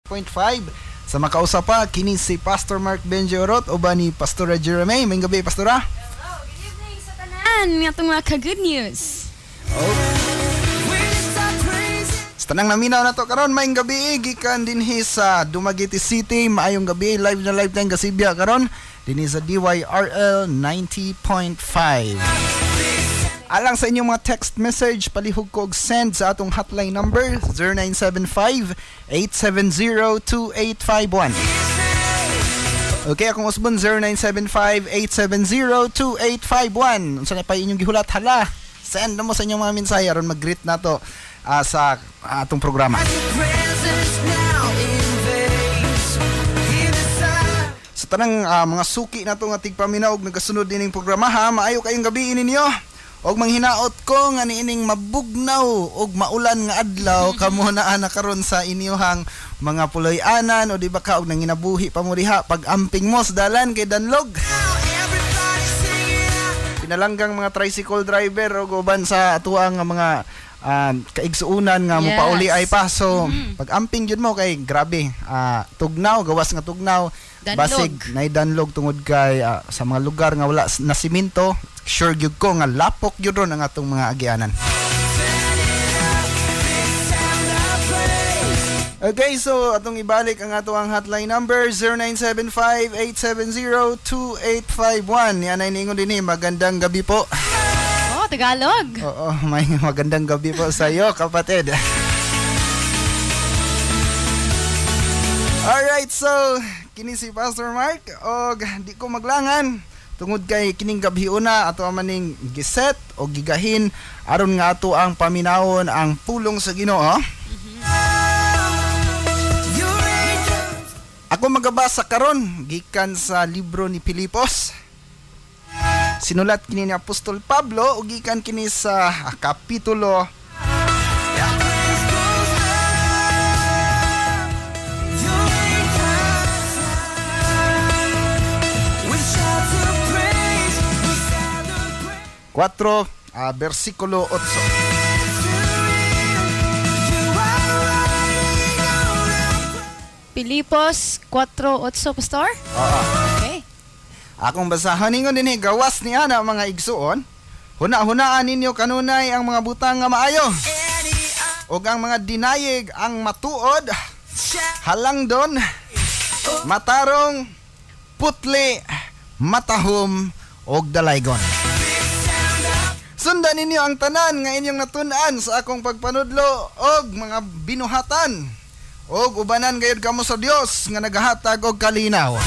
.5 sa makausa pa kini si Pastor Mark Benji Orot uban ni Pastora Jeremy. Maayong gabi, Pastora. Hello, good evening sa tanan nga atong mga ka-good news. Oh. Sa tanang naminaw na to karon, maayong gabi gikan dinhi sa Dumaguete City. Maayong gabi, live na live tayong gasibya karon dinhi sa DYRL 90.5. Alang sa inyong mga text message, palihog ko og send sa atong hotline number 0975-870-2851. Okay, akong usbon 0975-870-2851. Unsa na pa inyong gihulat, hala? Send na mo sa inyong mga mensahe aron mag-greet nato sa atong programa. Sa tanang mga suki nato nga tigpaminaw og nagasunod nining programa ha, maayo kayong gabi ninyo. Og manghinaot ko nga niining mabugnaw og maulan nga adlaw kamo naa na karon sa inyuhang mga puloy-anan o di ba ka og nanginabuhi pa mo diha pag-amping mo sa dalan kay danlog. Pinalanggang mga tricycle driver og uban sa atuang nga mga kaigsuonan nga mopauli ay pa. So pag-amping gyud mo kay grabe, tugnaw, gawas nga tugnaw, danlog. Basig nay danlog tungod kay sa mga lugar nga wala na simento. Sure gyud ko nga lapok gyud ron ang atong mga agianan. Okay, so atong ibalik ang ato ang hotline number 0975-870-2851. Yan ay ningon din eh. Magandang gabi po. Oh, Tagalog. Oo, may magandang gabi po sa iyo, kapatid. Alright, so kini si Pastor Mark og di ko maglangan tungod kay kining gabi una ato maning giset o gigahin aron nga ato ang paminawon ang pulong sa Ginoo. Ako magabasa karon gikan sa libro ni Pilipos. Sinulat kini ni Apostol Pablo ug gikan kini sa kapitulo 4, versikulo 8. Pilipos 4:8, Pastor? Oo. Okay. Akong basahan ningon dinhi, gawas ni ana mga igsuon. Huna-hunaan ninyo kanunay ang mga butang nga maayo ug ang mga dinayeg ang matuod, halangdon, matarong, putli, matahom ug dalaygon. Sundan ninyo ang tanan nga inyong natun-an sa akong pagpanudlo og mga binuhatan og ubanan gayud kamo sa Dios nga nagahatag og kalinaw.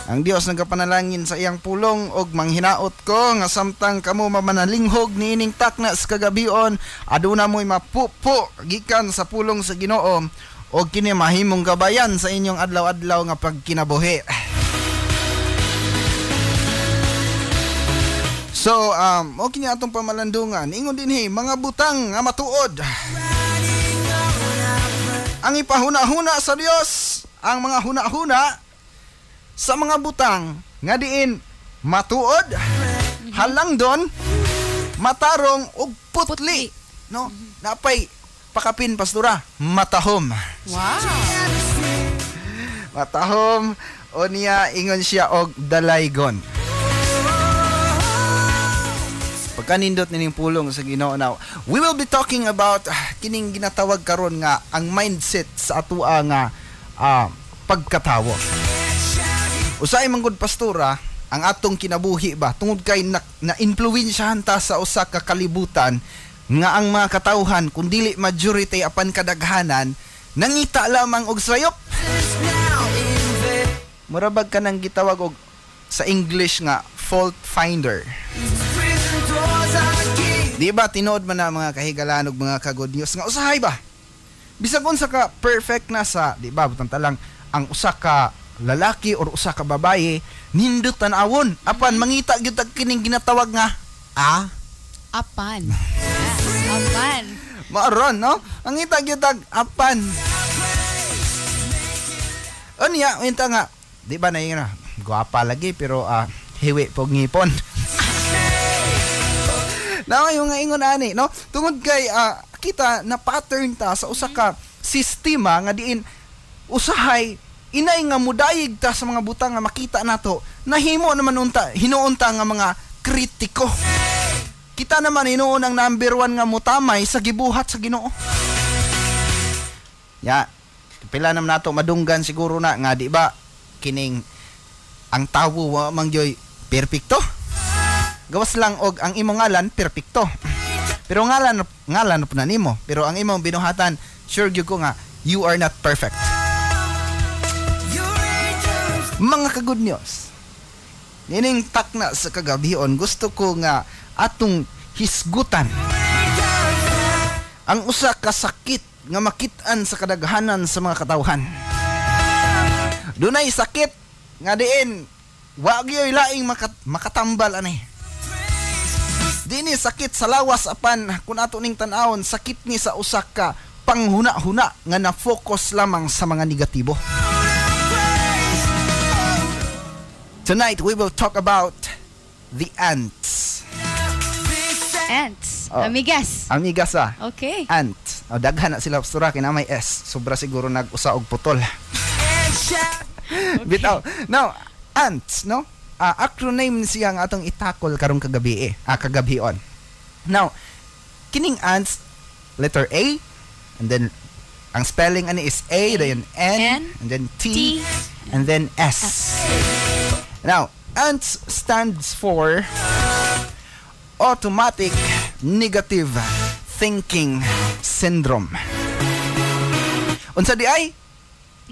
Ang Dios nagapanalangin sa iyang pulong og manghinaot ko nga samtang kamo mamanalinghog niining takna sa kagabion, aduna mo'y mapupo gikan sa pulong sa Ginoo og kini mahimong gabayan sa inyong adlaw-adlaw nga pagkinabuhi. So, okay niya atong pamalandungan. Ingon dinhi, mga butang nga matuod. Ang ipahuna-huna sa Dios, ang mga huna-huna sa mga butang nga diin matuod, halangdon, matarong ug putli. No? Napay pakapin, Pastora, matahom. Wow. Matahom o niya ingon siya og dalaygon. Pagkanindot nining pulong sa Ginoo now, we will be talking about kining ginatawag karon nga ang mindset sa atua nga pagkatawo. Usahay man gud, Pastora, ang atong kinabuhi ba tungod kay na-influensyahan ta sa usa ka kalibutan nga ang mga katawhan kun dili majority apan kadaghanan nangita lamang og sayop. Mura bag kanang gitawag og sa English nga fault finder. Di ba tinuod man na mga kahigalaan og mga ka-good news nga usahay ba? Bisag unsa ka perfect na sa, di ba, butang talang ang usa ka lalaki or usa ka babaye nindot tan-awon apan mangita gyud tag kining ginatawag nga apan. Yes, apan. Maaron, no? Mangita gyud tag apan. Unya, unta nga, di ba na yun, gwapa lagi pero hiwi pog ngipon. Na yung nga ingon ani, no? Tungod kay kita na pattern ta sa usa ka sistema nga diin usahay inay nga mudayig ta sa mga butang nga makita nato, nahimo naman unta hinuon ta nga mga kritiko. Kita naman hinuon ang number one nga mutamay sa gibuhat sa Ginoo. Ya, pila naman nato madunggan siguro na nga di ba kining ang tawo wa man gyoy perpekto. Gawas lang og ang imong ngalan perpekto. Pero ngalan ngalan po na nimo, pero ang imong binuhatan, sure gyud ko nga you are not perfect. Mga ka-good news, nining takna sa kagabion, gusto ko nga atong hisgutan ang usa ka sakit nga makit-an sa kadaghanan sa mga katawhan. Dunay sakit nga diin wa gyoy laing makatambal ani. Dini sakit sa lawas, apan kung ato ning tan-awon, sakit ni sa usa ka panghuna-huna nga na-focus lamang sa mga negatibo. Tonight we will talk about the ants. Ants. Oh. Amigas. Amigas ah. Okay. Ant. O, daghan na sila, pastora, kay na may S. Sobra siguro nag-usa og putol. Bitaw. Now, ants, no? Acronym siya nga atong itakol karong kagabi eh. Kagabion. Now, kining ants, letter A, and then ang spelling ani is A, then N, N, and then T, T, and then S. Now, ANTS stands for Automatic Negative Thinking Syndrome. Unsa di ay?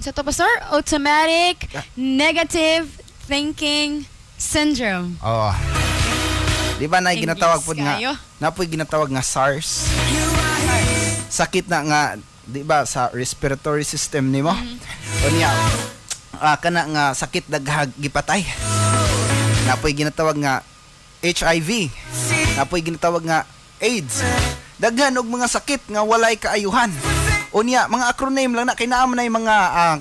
Sa to, Pastor? Automatic Negative Thinking Syndrome. Oh. Di ba na English ginatawag pod nga kayo. Napoy ginatawag nga SARS. Sakit na nga di ba sa respiratory system nimo. Unya kana nga sakit daghag gipatay. Napoy ginatawag nga HIV. Napoy ginatawag nga AIDS. Daghan og mga sakit nga walay kaayuhan. Unya, mga acronym lang na kay naa man nay mga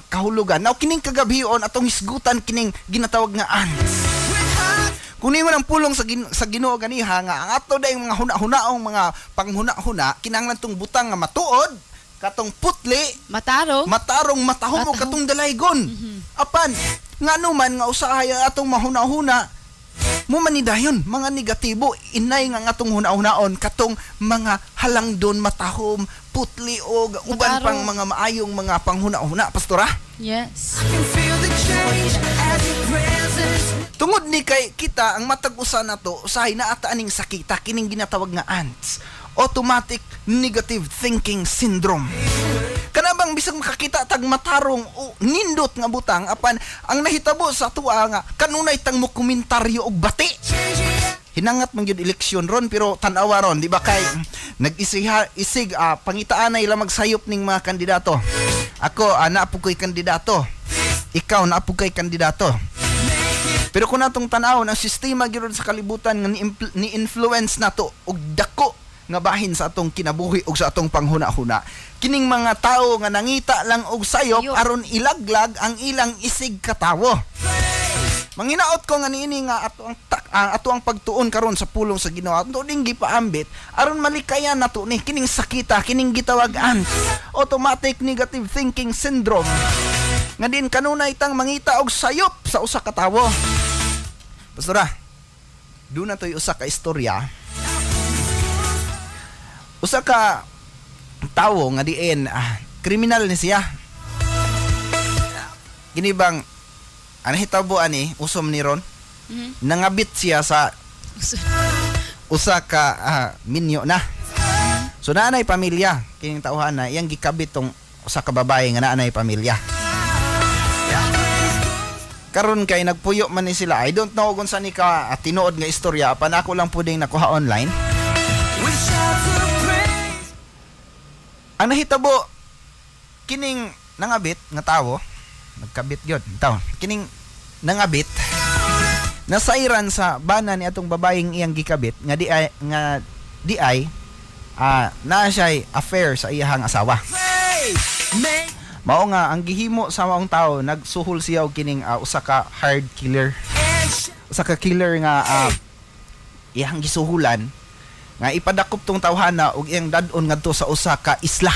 kahulugan. Now kining kagabhion atong hisgutan kining ginatawag nga ANTS. Kung ningon ang pulong sa Ginoo ganiha nga ang ato dayong mga huna-hunaong mga panghuna-huna kinahanglan tong butang nga matuod, katong putli, Matarong. Matarong, matahom og Matahom. katong dalaygon. Apan ngano man nga usahay ang atong mahuna-huna mo manidayon mga negatibo, inay nga ang atong huna-hunaon katong mga halangdon, matahom, putli og uban Matarong. pang mga maayong mga panghuna-huna, pastora. Yes. Tungod ni kay kita ang matag usa nato usahay naa ta aning sakita kining ginatawag nga ANTS, Automatic Negative Thinking Syndrome. Kana bang bisag makakita tag matarong o nindot nga butang, apan ang nahitabo sa tuwa nga kanunay tang mo komentaryo og bati. Hinangat man gyud eleksyon ron, pero tan-awa ron, di ba, kay nag-isiha isig pangitaanay lang magsayop ning mga kandidato. Ako naa po ko'y kandidato. Ikaw naa po kay kandidato. Pero kung natong tan-awon ang sistema gyud sa kalibutan nga ni-influence nato og dako nga bahin sa atong kinabuhi og sa atong panghuna-huna. Kining mga tawo nga nangita lang og sayop Sayop. aron ilaglag ang ilang isig katawo. Manginaot ko nga niini nga ato ang pagtuon karon sa pulong sa Ginoo. Ato ding gipaambit aron malikayan nato ni kining sakita, kining gitawag ANTS, Automatic Negative Thinking Syndrome. Nga din kanunay tang mangita og sayop sa usa ka tawo. Pastora, doon na to'y usa ka istorya. Usa ka tawo nga diin kriminal ni siya. Gini bang ang nahitabo ani usom ni ron, nangabit siya sa usa ka minyo na. So naanay pamilya kining tawhan na iyang gikabit tong usa ka babae nga naanay pamilya. Karon kay nagpuyo man ni sila. I don't know kung saan ni ka tinuod nga istorya, apan ako lang puding nakuha online. Ang nahitabo kining nangabit nga tawo, nagkabit gyud tawo. Kining nangabit nasairan sa bana ni atong babayeng iyang gikabit nga di ay naa siya'y affair sa iyahang asawa. Mao nga ang gihimo sa maong tawo, nagsuhol siya og kining usa ka hard killer. Usa ka killer nga iyang gisuhulan nga ipadakop tong tawhana og iyang dad-on ngadto sa usa ka isla.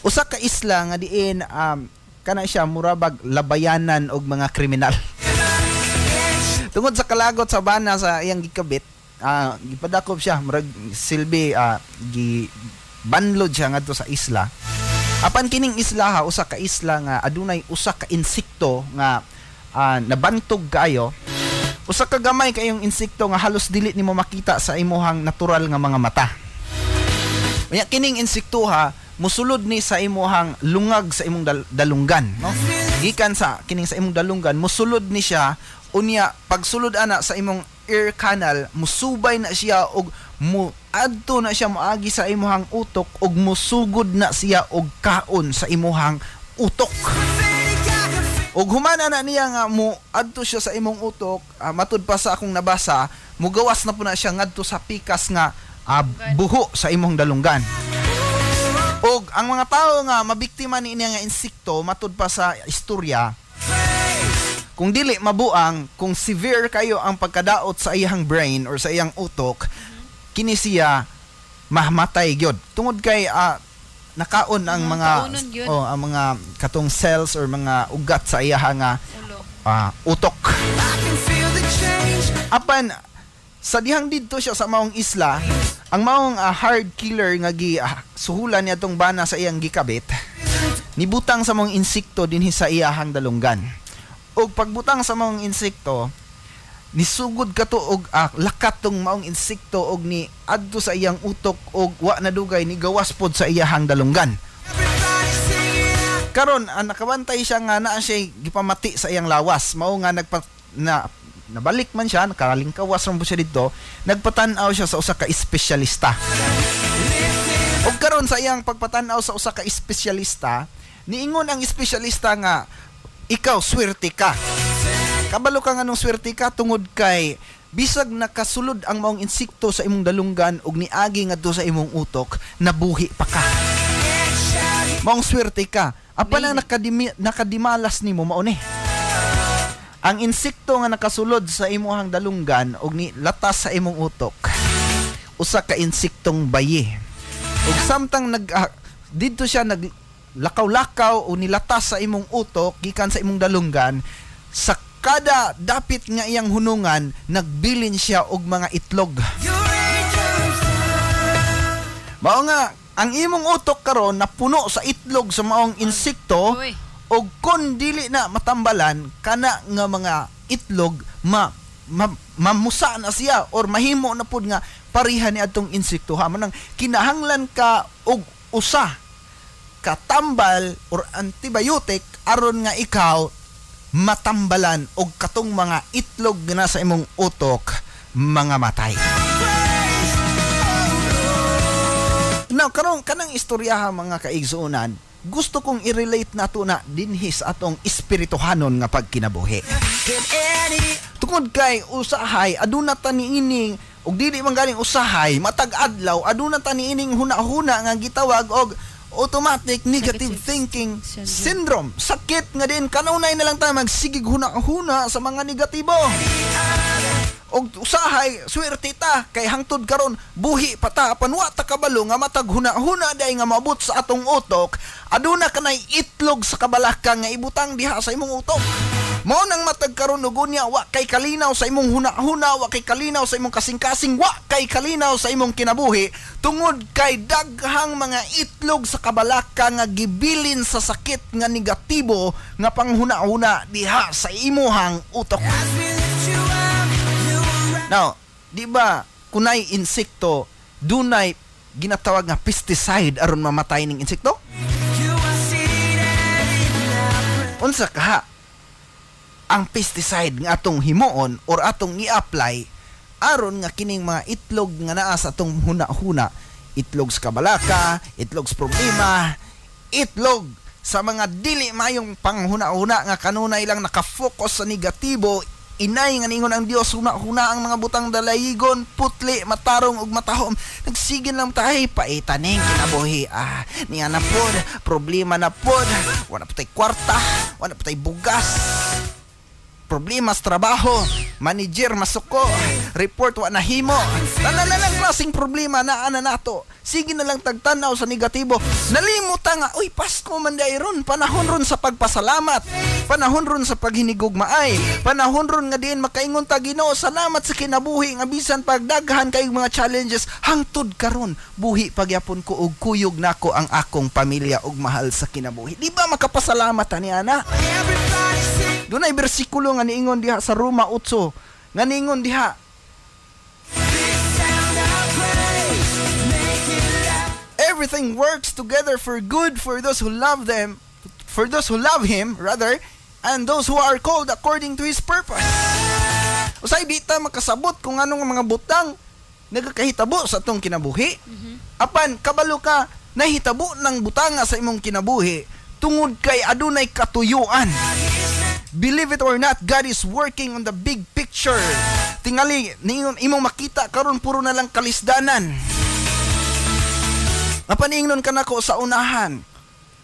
Usa ka isla nga diin kana siya murabag labayanan og mga kriminal. Tungod sa kalagot sa bana sa iyang gikabit, gipadakop siya, murag silbi gi banlod siya ngadto sa isla. Apan kining isla ha, usa ka isla nga adunay usa ka insekto nga nabantog kaayo. Usa ka gamay kayong insekto nga halos dili nimo makita sa imuhang natural nga mga mata. Unya kining insekto ha, musulod ni sa imuhang lungag sa imong dalunggan, no? Gikan sa kining sa imong dalunggan, musulod ni siya. Unya pagsulod ana sa imong ear canal, musubay na siya og muadto na siya moagi sa imuhang utok og musugod na siya og kaon sa imuhang utok. Og humana na niya nga mo adto siya sa imong utok, matud pa sa akong nabasa, mugawas na po na siya ngadto sa pikas nga buho sa imong dalunggan. Og ang mga tao nga mabiktima ni ini nga insekto, matud pa sa istorya, kung dili mabuang, kung severe kayo ang pagkadaot sa iyang brain or sa iyang utok, kini siya mamatay gyud. Tungod kay nakaon ang mga oh, ang mga katong cells or mga ugat sa iyang nga utok. Apan sa dihang didto siya sa maong isla, ang maong hard killer nga gi suhulan niya tong bana sa iyang gikabit, nibutang sa maong insekto dinhi sa iyahang dalunggan. Og pagbutang sa maong insekto, nisugod kato og lakat tong maong insekto og ni adto sa iyang utok og wa na dugay ni gawas pod sa iyahang dalunggan. Karon nakabantay siya nga naa siya gipamati sa iyang lawas, mao nga nabalik man siya, nakalingkawas ron po siya dito, nagpatan-aw siya sa usa ka espesyalista. Og karon sa iyang pagpatan-aw sa usa ka espesyalista, niingon ang espesyalista nga ikaw swerte ka. Kabalo ka nganong swerte ka tungod kay bisag nakasulod ang maong insekto sa imong dalunggan og niagi ngadto sa imong utok, nabuhi pa ka. Maong swerte ka. Apan ang nakadimalas nimo mao ni. Ang insekto nga nakasulod sa imuhang dalunggan og ni latas sa imong utok, usa ka insektong bayi. Ug samtang didto siya naglakaw-lakaw o nilatas sa imong utok gikan sa imong dalunggan, sa kada dapit nga iyang hunungan nagbilin siya og mga itlog. Mao nga ang imong utok karon napuno sa itlog sa maong insekto. Og kon dili na matambalan kana nga mga itlog, mamusa na siya or mahimo na pud nga pareha ni adtong insekto. Ha, manang kinahanglan ka og usa katambal or antibiotic aron nga ikaw matambalan og katong mga itlog nga nasa imong utok mga matay. Now karon kanang istorya ha, mga kaigsuonan, gusto kong i-relate nato na dinhi sa atong espirituhanon nga pagkinabuhi. Tungod kay usahay aduna ta niining og dili man galing usahay matag adlaw aduna ta niining huna-huna nga gitawag og automatic negative thinking syndrome. Sakit nga din kanunay na lang ta magsigig huna-huna sa mga negatibo. Og usahay swerte ta kay hangtod karon buhi pa ta, apan wa ta kabalo nga matag huna-huna day nga maabot sa atong utok, aduna kanay itlog sa kabalaka nga ibutang diha sa imong utok. Mao nang matag karon ug unya wa kay kalinaw sa imong huna-huna, wa kay kalinaw sa imong kasing-kasing, wa kay kalinaw sa imong kinabuhi tungod kay daghang mga itlog sa kabalaka nga gibilin sa sakit nga negatibo nga panghuna-huna diha sa imuhang utok. Now, di ba kunay insekto, dunay ginatawag nga pesticide aron mamatay ning insekto? Unsa kaha ang pesticide nga atong himuon or atong i-apply aron nga kining mga itlog nga naa sa atong huna-huna, itlog sa kabalaka, itlog sa problema, itlog sa mga dili mayong panghuna-huna nga kanunay lang nakafocus sa negatibo, inay nga ningon ang Dios, huna-huna ang mga butang dalayigon, putli, matarong ug matahom. Nagsigin lang tayo, paitaning kinabuhi. Niya na pod, problema na pod, wala pa tay kwarta, wala pa tay bugas, problema sa trabaho, manager masuko, report wa nahimo, Tanan na lang klaseng problema na ana nato. Sige na lang tagtanaw sa negatibo. Nalimutan nga, uy, Pasko man diay ron, panahon ron sa pagpasalamat. Panahon ron sa paghinigugmaay. Panahon ron nga diin makaingon ta, Ginoo, salamat sa kinabuhi nga bisan pagdaghan kay mga challenges hangtod karon buhi pagyapon ko og kuyog nako ang akong pamilya ug mahal sa kinabuhi. Di ba makapasalamat ani ana? Dunay bersikulo nga niingon diha sa Roma 8 nga niingon diha, everything works together for good for those who love them, for those who love him, rather, and those who are called according to his purpose. Usay di ta makasabot kung anong mga butang nagakahitabo sa atong kinabuhi. Apan kabalo ka nahitabo ng butanga sa imong kinabuhi tungod kay adunay katuyuan. Believe it or not, God is working on the big picture. Tingali imong makita karon puro na lang kalisdanan. Mapaningnon ka nako sa unahan.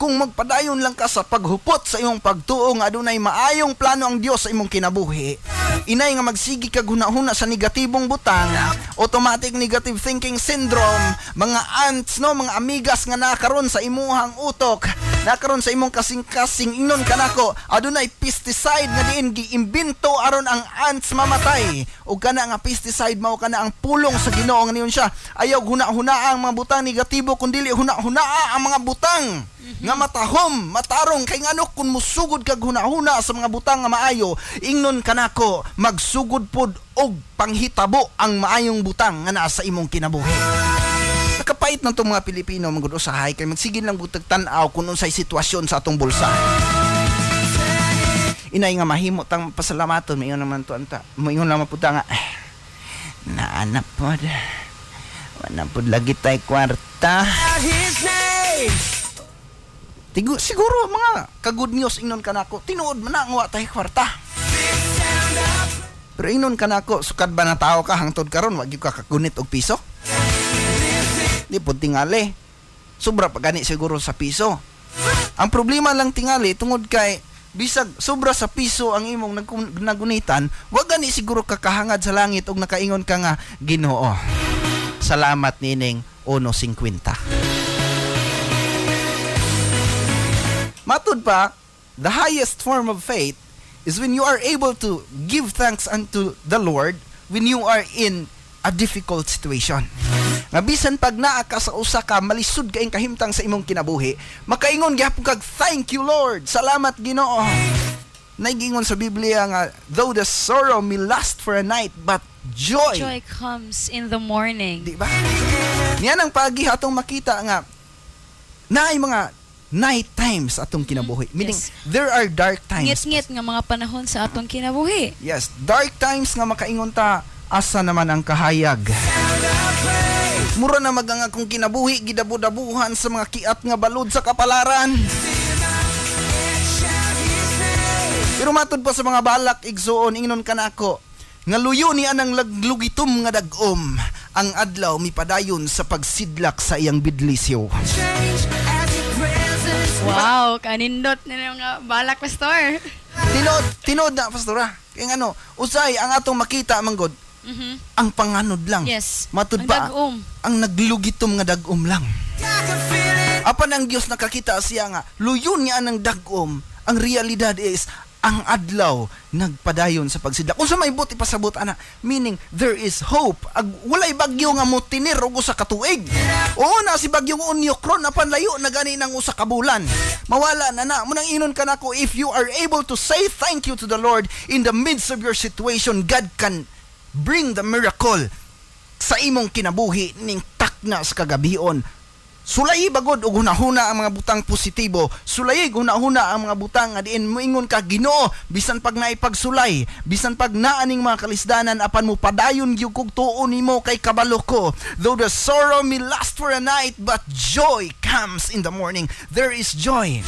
Kung magpadayon lang ka sa paghupot sa imong pagtuo nga adunay maayong plano ang Dios sa imong kinabuhi, inay nga magsigi kag hunahuna sa negatibong butang, automatic negative thinking syndrome, mga ants no, mga amigas nga nakaron sa imuhang utok, nakaron sa imong kasing-kasing, ingnon kanako adunay pesticide nga diin giimbento aron ang ants mamatay. Ug kana nga pesticide mao kana ang pulong sa Ginoo nga niyon siya. Ayaw huna-huna ang mga butang negatibo kun dili huna-hunaa ang mga butang nga matahom, matarong, kay ngano kun musugod kag hunahuna sa mga butang nga maayo, ingnon kanako magsugod pod og panghitabo ang maayong butang nga naa sa imong kinabuhi. Nakapait na tong mga Pilipino manggod usahay kay magsigil lang butag tan-aw kun unsay sitwasyon sa atong bulsa. Inay nga mahimo tang pasalamaton, mayon naman to anta. Mayon naman pud nga naana pod. Wala pod lagi tay kwarta. Tigo, siguro mga ka-good news ingnon kanako, tinuod man na ang wa tay kwarta. Pero ingnon kanako, sukad ba na tao ka hangtod karon wa gyud ka kagunit og piso? Di pud tingali. Sobra pa gani siguro sa piso. Ang problema lang tingali tungod kay bisag sobra sa piso ang imong nagunitan, wa gani siguro kakahangad sa langit og nakaingon ka nga, Ginoo, salamat nining 1.50. Matud pa, the highest form of faith is when you are able to give thanks unto the Lord when you are in a difficult situation. Nga bisan pag naa ka sa usa ka malisod kaayong kahimtang sa imong kinabuhi, makaingon gyapon kag thank you Lord, salamat Ginoo. Naigingon sa Biblia nga though the sorrow may last for a night, but joy Joy comes in the morning. Di ba? Niyan ang pagi atong makita nga naay mga night times atong kinabuhi. Meaning, Yes. there are dark times. Ngit-ngit nga mga panahon sa atong kinabuhi. Yes, dark times nga makaingon ta, asa naman ang kahayag. Mura na magang akong kinabuhi, gidabu-dabuhan sa mga kiat nga balod sa kapalaran. Pero matud pa sa mga balak, igsuon, ingnon ka nako, nga luyo ni anang laglugitom nga dag-om, ang adlaw mipadayon sa pagsidlak sa iyang bidlisyo. Wow, kanindot na mga balak, Pastor. Tinod na, Pastora. Kaya ano, usay, ang atong makita, manggod, ang panganod lang. Yes. Matud Ang pa, dag-om. ang naglugitom nga dag-om lang. Apan ang Dios nakakita siya nga, luyon niya ang dag-om. Ang realidad is, ang adlaw nagpadayon sa pagsidlak. Unsa may buti pasabot ana, meaning there is hope. Ag walay bagyo nga motinir og usa ka tuig. Oo na si bagyong Omicron apan layo na gani nang usa ka bulan. Mawala na na. Munang inon ka nako, if you are able to say thank you to the Lord in the midst of your situation, God can bring the miracle sa imong kinabuhi ning takna sa kagabion. Sulayi bagod og hunahuna ang mga butang positibo. Sulayi hunahuna ang mga butang nga diin moingon ka Ginoo, bisan pag naipagsulay, bisan pag naaning mga kalisdanan, apan mo padayon gyud kog tuo nimo kay kabalo ko. Though the sorrow may last for a night, but joy comes in the morning. There is joy.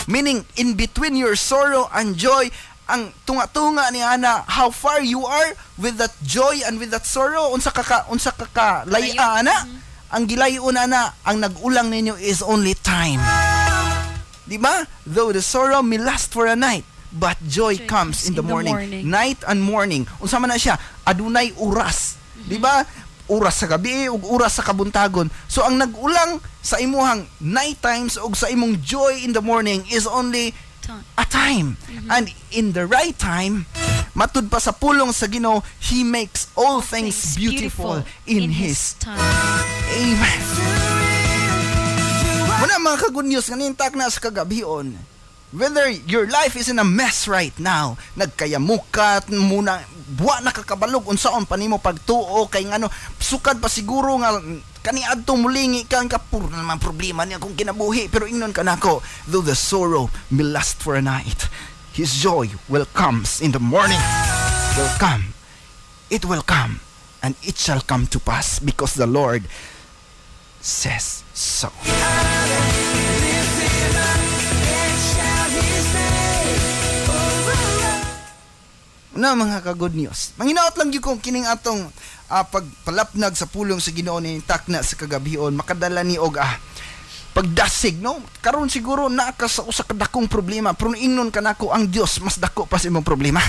Meaning in between your sorrow and joy, ang tunga-tunga ni ana, how far you are with that joy and with that sorrow, unsa ka lay-a ana. Ang gilayon na, ang nag-ulang ninyo is only time. Di ba? Though the sorrow may last for a night, but joy comes in the morning. Morning. Night and morning. Unsa man na siya? Adunay oras. Di ba? Oras sa gabi ug oras sa kabuntagon. So ang nagulang sa imuhang night times ug sa imong joy in the morning is only Time. A time. And in the right time, matud pa sa pulong sa Ginoo, He makes all things beautiful in His time. Amen. Muna, mga ka-good news, nganing takna sa kagabhion. Whether your life is in a mess right now, nagkayamukat, muna, buwa nakakabalog, unsaon pa nimo pagtuo, kay ngano, sukad pa siguro nga, kaniadto mulingi ka, ka puro na naman problema niya kung kinabuhi. Pero ingnon ka nako, though the sorrow may last for a night, His joy will comes in the morning. Will come. It will come. And it shall come to pass because the Lord says so. Na mga ka-good news. Manginaot lang gyud kong kining atong pagpalapnag sa pulong sa Ginoo ni takna sa kagabhion makadala ni og pagdasig, no? Karon siguro naa ka sa usa ka dakong problema, pero ingnon ka nako, ang Dios mas dako pa sa imong problema.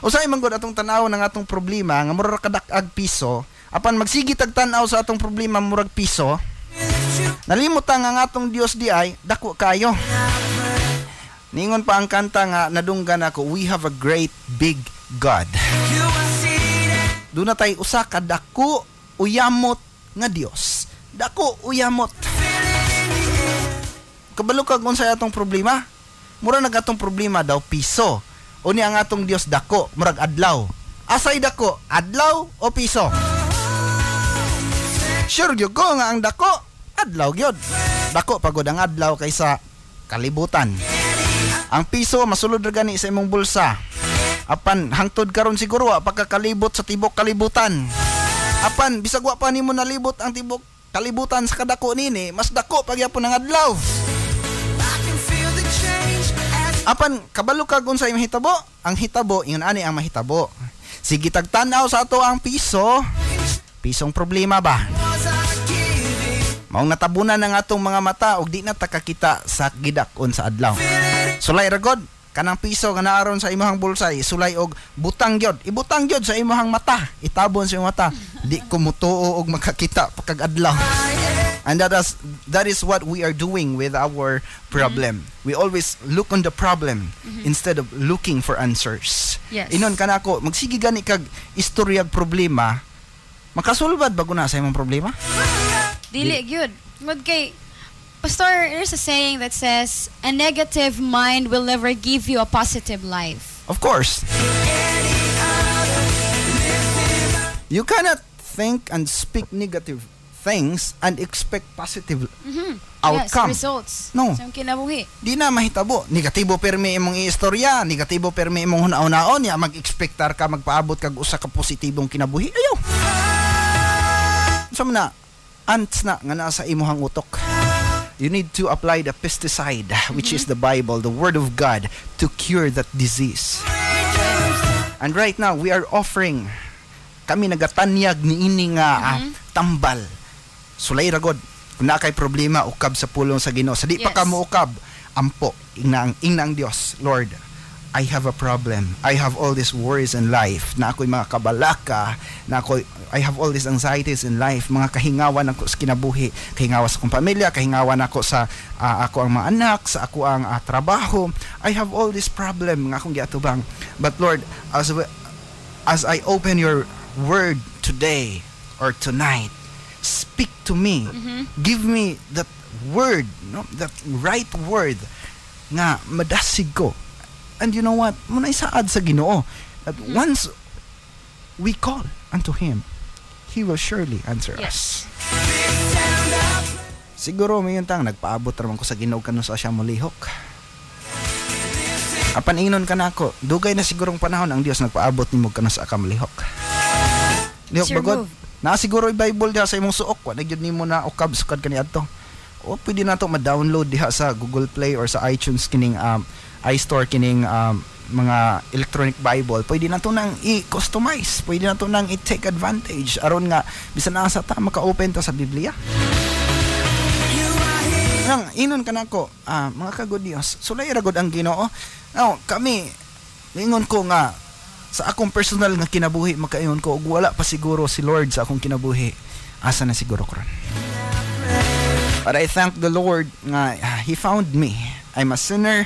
Usahay man gud atong tan-aw ng atong problema nga murag kadak-ag piso, apan magsige tag tan-aw sa atong problema murag piso, nalimot ta nga ang atong Dios di ay dako kayo. Ningon pa ang kanta nga nadunggan ako, "We have a great big God." Doon na tayo usa ka dako uyamot nga Dios. Dako uyamot. Kabalo kag unsay atong problema? Mura nag atong problema daw piso. Unya ang atong Dios dako, murag adlaw. Asay dako, adlaw o piso? Sure gyud ko nga ang dako, adlaw gyud. Dako pagod ang adlaw kaysa kalibutan. Ang piso masulod ra gani sa imong bulsa. Apan hangtod karon siguro wa pagkakalibot sa tibok kalibutan. Apan bisag wa pa nimo nalibot ang tibok kalibutan sa kadako nini, mas dako pagyapon ang adlaw. Apan kabalo kag unsay mahitabo? Ang hitabo ingon ani ang mahitabo. Sige tag tan-aw sa ato ang piso. Pisong problema ba? Maong natabunan ang atong mga mata ug di na ta kakita sa gidak-on sa adlaw. Sulay ra god kanang piso nga naaron sa imong bulsa, sulay og butang gyud. Ibutang gyud sa imong mata, itabon sa imong mata. Di ko mutuo og makakita pagkag adlaw. And that is what we are doing with our problem. We always look on the problem instead of looking for answers. Inon kanako, magsige gani kag istoryag problema, makasulbad ba guna sa imong problema? Dili gyud. Ngod kay Pastor, there's a saying that says, "A negative mind will never give you a positive life." Of course. You cannot think and speak negative things and expect positive outcome. Yes, results. No. Sa imong kinabuhi. Di na mahitabo. Negatibo permi imong istorya, negatibo permi imong huna-hunaon, ya mag-expectar ka magpaabot kag usa ka positibong kinabuhi. Ayaw. Unsa man na? Ants na nga naa sa imuhang utok. You need to apply the pesticide, which is the Bible, the Word of God, to cure that disease. And right now, we are offering, kami nagatanyag niini nga tambal. Sulay ra god. Kung naa kay problema, ukab sa pulong sa Ginoo. Sa di pa ka moukab, ampo, ingna ang Dios, "Lord, I have a problem. I have all these worries in life. Na ako'y mga kabalaka, na ako, I have all these anxieties in life, mga kahingawan ako sa kinabuhi, kahingawa sa akong pamilya, kahingawan ako sa ako ang mga anak, sa ako ang trabaho. I have all this problem nga akong giatubang. But Lord, as I open your word today or tonight, speak to me. Give me that word, no? That right word nga madasig ko." And you know what? Muna isaad sa Ginoo that once we call unto Him, He will surely answer us. Siguro may tang nagpaabot ra man ko sa Ginoo kanus-a siya molihok. Apan ingnon ka nako, dugay na sigurong panahon ang Dios nagpaabot nimo kanus-a ka molihok. Lihok It's your ba god? move. Na siguro yung Bible diha sa imong suok, wa na gyud nimo na ukab sukad kaniadto. O pwede na to ma-download diha sa Google Play or sa iTunes kining iStore kining mga electronic Bible. Pwede na to nang i-customize, pwede na to nang i-take advantage aron nga bisan asa ta maka-open ta sa Biblia. Nang inon ka nako, mga ka-good news, sulay ra gud ang Ginoo. Now, kami ingon ko nga Sa akong personal nga kinabuhi, makaingon ko, ug wala pa siguro si Lord sa akong kinabuhi, asa na siguro ko ron? But I thank the Lord nga He found me. I'm a sinner.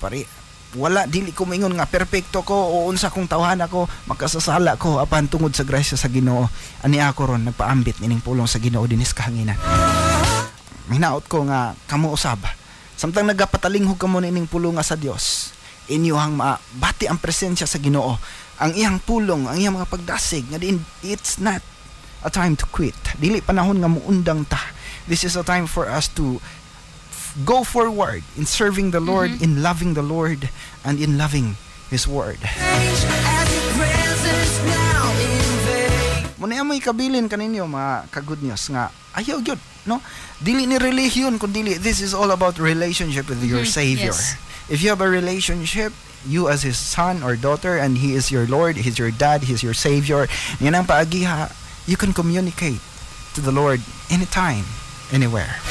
Pari wala, dili ko maingon nga perpekto ko o unsa kong tawhan ako, makasasala ko, apan tungod sa grasya sa Ginoo, ani ako ron nagpaambit nining pulong sa Ginoo dinis kahanginan. Hinaot ko nga kamo usab, samtang nagapatalinghog kamo nining pulong nga sa Dios, inyohang mabati ang presensya sa Ginoo, ang iyang pulong, ang iyang mga pagdasig nga diin it's not a time to quit. Dili panahon nga muundang ta. This is a time for us to go forward in serving the Lord, in loving the Lord, and in loving His Word. Muna mo ikabilin kaninyo, mga ka-good news, nga ayaw gyud, no? Dili ni religion kun dili, this is all about relationship with your Savior. If you have a relationship, you as His son or daughter, and He is your Lord, He's your dad, He's your Savior, yan ang paagiha, you can communicate to the Lord anytime, anywhere.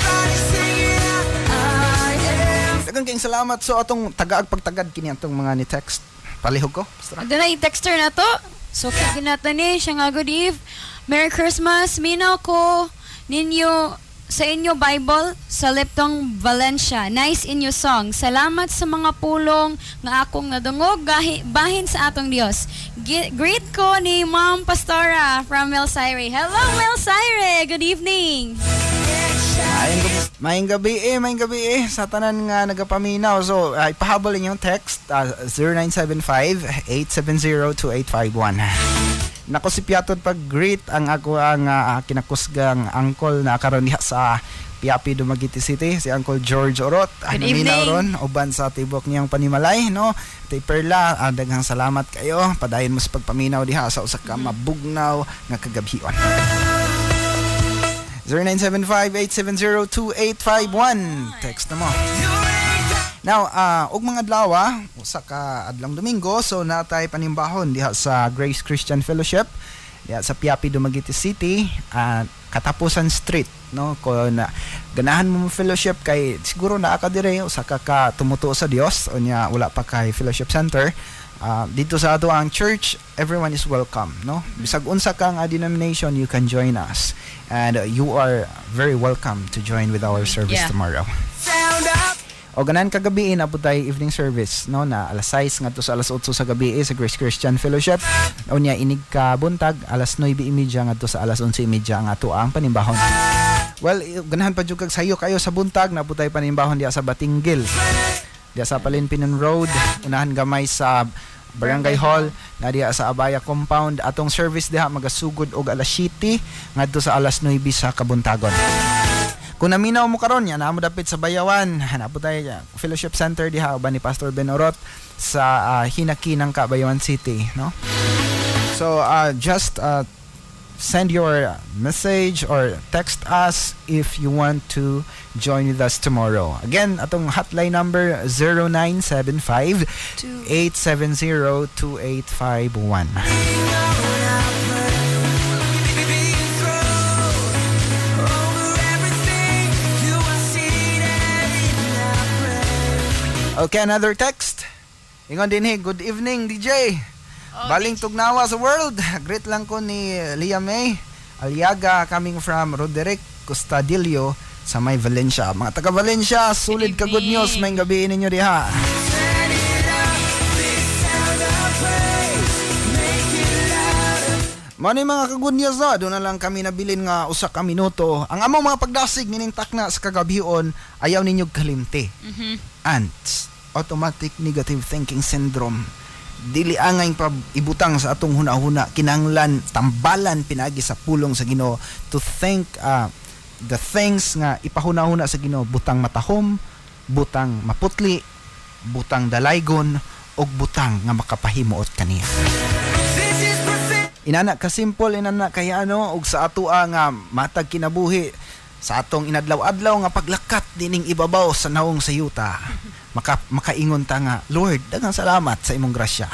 Daghang kayong salamat. So atong tagaag pagtagad kini atong mga ni text. Palihog ko, Pastor. Aduna i-texter na to. So kay ginata ni siya nga, "Good eve. Merry Christmas. Minaw ko ninyo sa inyo Bible sa Leptong Valencia. Nice inyo song. Salamat sa mga pulong nga akong nadungog bahin sa atong Dios. Greet ko ni Ma'am Pastora from Melsaire." Hello, Melsaire. Good evening. Maayong gabi eh, maayong gabi eh sa tanan nga nagapaminaw. So, ipahabol inyong text 0975-870-2851. Nako si Piatod pag-greet ang ako ang kinakusgang uncle na karon diha sa Piapi, Dumaguete City, si Uncle George Orot. Good Naminaw evening. ron uban sa tibok niyang panimalay, no? Tay Perla, daghang salamat kayo. Padayon mo sa pagpaminaw diha sa usa ka mabugnaw nga kagabhion. 0975-870-2851. Text na mo. Now, og mga adlaw, usa ka adlong Domingo, so natay panimbahon diha sa Grace Christian Fellowship diha sa Piapi, Dumaguete City, Katapusan Street, no? Kung ganahan mo mo fellowship kay siguro naa ka dire, usa ka ka tumutuo sa Dios unya wala pa kay fellowship center, dito sa ato ang church, everyone is welcome, no? Bisag unsa ka nga denomination, you can join us and you are very welcome to join with our service tomorrow. O ganan kagabi na po tayo evening service, no, na alas 6 ngadto sa alas 8 sa gabi sa Grace Christian Fellowship. Unya inig ka buntag alas 9:30 ngadto sa alas 11:30 ang ato ang panimbahon. Well, ganahan pa jud kag sayo kayo sa buntag, na po tayo panimbahon diha sa Batinggil. Diha sa Palinpinon Road, unahan gamay sa Barangay Hall, na diha sa Abaya Compound. Atong service diha magasugod og alas 7 ngadto sa alas 9 sa kabuntagon. Kung naminaw mo karon yan, mo dapit sa Bayawan, hanap po tayo Fellowship Center diha uban ni Pastor Ben Orot sa Hinaki ng Kabayawan City, no? So just send your message or text us if you want to join with us tomorrow. Again, atong hotline number 0975 870 2851. Okay, another text. Ingon din, "Good evening, DJ. Baling tugnawa sa world. Greet lang ko ni Leah May Aliaga coming from Roderick Custadillo sa may Valencia." Mga taga Valencia, sulit ka good news. Evening. May gabi ninyo diha. Mao ni mga ka-good news, no, doon na lang kami nabilin nga usa ka minuto. Ang among mga pagdasig nining takna sa kagabhion, ayaw ninyo kalimti. Ants, automatic negative thinking syndrome. Dili angay pa ibutang sa atong hunahuna, kinahanglan tambalan pinagi sa pulong sa Ginoo to think the things nga ipahunahuna sa Ginoo, butang matahom, butang maputli, butang dalaygon ug butang nga makapahimuot kaniya. Inana ka simple, inana kay ano, ug sa atoa nga matag kinabuhi sa atong inadlaw-adlaw nga paglakat dining ibabaw sa nawong sa yuta, makaingon ta nga, "Lord, daghang salamat sa imong grasya,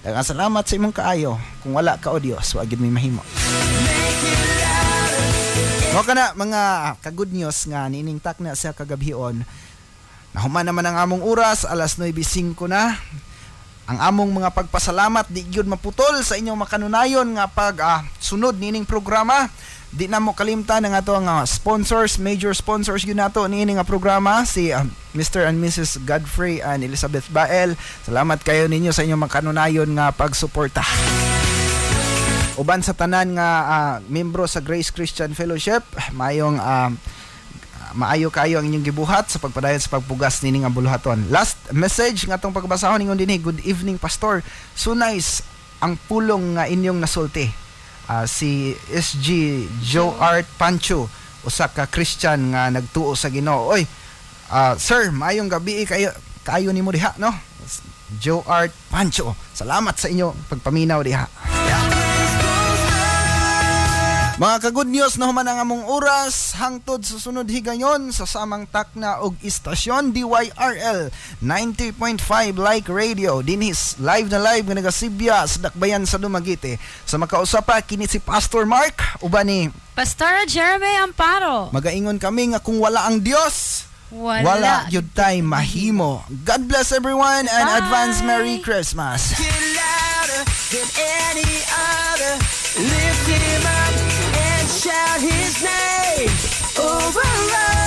daghang salamat sa imong kaayo. Kung wala ka, o Dios, wa gid may mahimo." Mao kana, mga ka-good news, nga nining takna sa kagabhion. Nahuman naman ang among oras, alas 9:05 na. Ang among mga pagpasalamat di gyud maputol sa inyong makanunayon nga pag sunod niining programa. Di na mo kalimtan ang ato nga sponsors, major sponsors gyud nato niini nga programa, si Mr. and Mrs. Godfrey and Elizabeth Bael. Salamat kayo ninyo sa inyong makanunayon nga pagsuporta. Uban sa tanan nga membro sa Grace Christian Fellowship, mayong maayo kayo ang inyong gibuhat sa pagpadayon sa pagpugas nining nga buluhaton. Last message nga atong pagbasahon ningon dinhi, "Good evening, Pastor. So nice ang pulong nga inyong nasulti." Si SG Joe Art Pancho, usa ka Christian nga nagtuo sa Ginoo. Oy, sir, maayong gabi kayo kayo nimo diha, no? Joe Art Pancho. Salamat sa inyo pagpaminaw diha. Mga ka-good news, nahuman ang among oras hangtod sa sunod higayon sa samang takna og istasyon, DYRL 90.5 Like Radio, dinhis live na live nga nagasibya sa Dakbayan sa Dumaguete. Sa makausa pa, kini si Pastor Mark uban ni Pastora Jeremy Amparo. Magaingon kami nga kung wala ang Dios, wala, wala gyud tay mahimo. God bless everyone and Bye. Advance Merry Christmas. Get louder than any other. Lift him up and shout his name over.